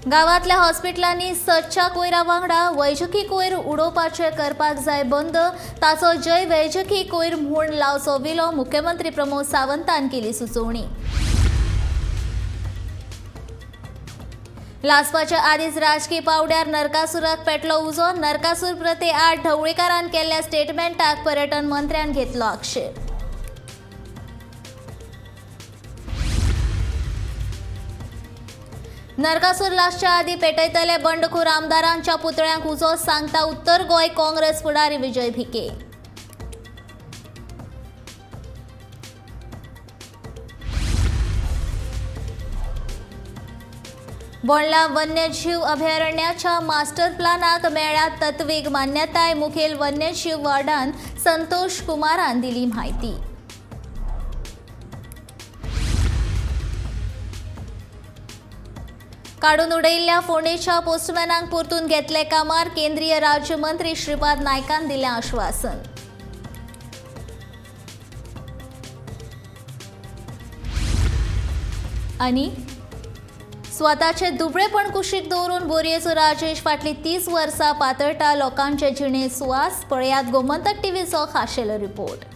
गांवांतल्या हॉस्पिटलांनी सदच्या कोयरा वांगडा वैजकी कोयर उडोवपाचें करपाक जाय बंद. ताचो जय वैजकी कोयर म्हूण लावचो विलो. मुख्यमंत्री प्रमोद सावंतान केली सुचोवणी. लासपाच्या आदींच राजकी पावड्यार नरकासुराक पेटलो उजो. नरकासूर प्रथे आड ढवळीकारान केल्ल्या स्टेटमेंटाक पर्यटन मंत्र्यान घेतलो आक्षेप. नरकासूर लासच्या आदी पेटयतले बंडखोर आमदारांच्या पुतळ्यांक उजो, सांगता उत्तर गोंय काँग्रेस फुडारी विजय भिके. बोंडला वन्यजीव अभयारण्याच्या मास्टर प्लानाक मेळ्ळ्या तत्वीक मान्यताय. मुखेल वन्यजीव वार्डान संतोष कुमारान दिली म्हायती. काडून उडयिल्ल्या फोंडेच्या पोस्टमॅनांक परतून घेतले कामार. केंद्रीय राज्यमंत्री श्रीपाद नायकान दिलें आश्वासन. आनी स्वताचे दुबळेपण कुशीक दवरून बोरयेचो राजेश फाटलीं 30 वर्सां पातळटा लोकांचे जिणेंत सुवास. पळयात गोमंतक टीव्हीचो खाशेलो रिपोर्ट.